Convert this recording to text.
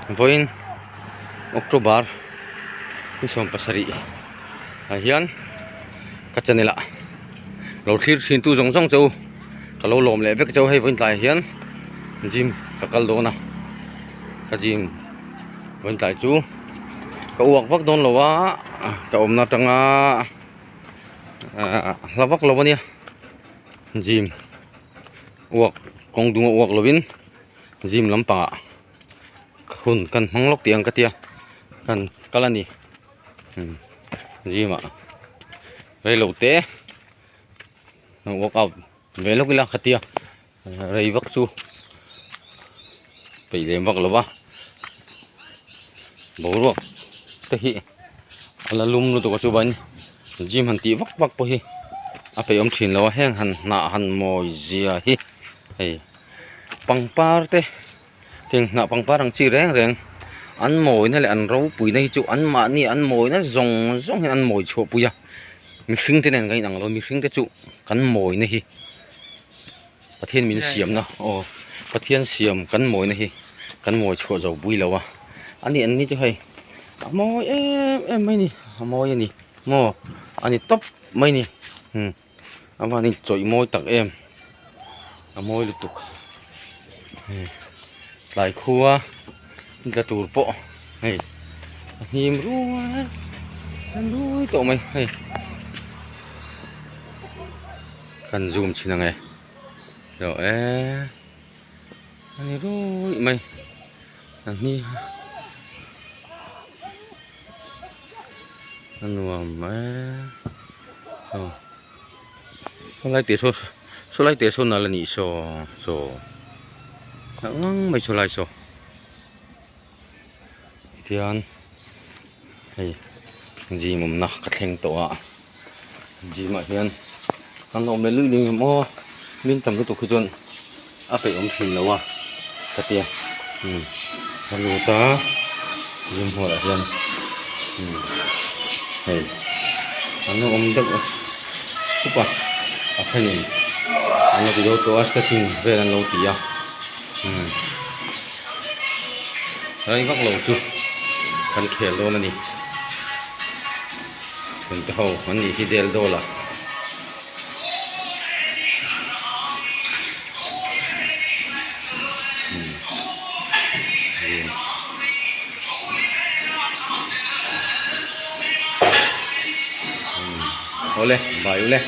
Vawiin October ni 17 ah hian ka channel ah lo thlir thin tu zawng zawng che u ka lo lawm leh vek che u hei vawiin tlaiah hian gym ka kal dawn a ka gym vawiin tlai chu ka uak vak dawn lo a ka awmna atanga ahh hla vak lo ania gym uak kawng dung a uak lovin gym lampangah hun kan hmang lawk tih ang ka tia kan kal a ni gym ah reilo te workout ve lawk ila ka tia rei vak chu peih lem vak lo va boruak te hi a la lum lutuk a chuan gym han tih vak vak pawh hi a peih awm thin lo a heng han hnah han mawi zia hi hei. Pangpar te heng hnah pangpar ang chi reng reng an mawina leh an ropuina hi chu anmahni an mawina zawng zawng hian an mawi chhuah pui a mihring te nen kan inang lo mihring te chu kan mawina hi Pathian min siamna aw Pathian siam kan mawina hi kan mawi chhuah zo pui lo a ani an ni chu hei a mawi em em mai ni a mawi a ni maw a ni tawp mai ni umm. A van in chawih mawi tak em a mawi lutuk hei tlai khua tla tur pawh hei a hnim ruai a nui tawh mai hei kan zoom chhin ang e tawh e a ni ruih mai a hni a nuam e aw saw lai te saw saw lai te saw nalh a nih saw saw nalh ngang mai saw lai saw tihian hei gym awmna ka thleng tawh a gym ah hian kan la awm leh luih luih em aw min tam lutuk hi chuan a peih awm thin lo a ka tia umm ka lut a gym hall ah hian umm hei an lo awm deuh a khup a a thenin an lo ti zo tawh a stretching vel an lo ti a umm rei vak lo chu kan khel dawn a ni thiante ho an nih hi del dawl a. Awle bai ule.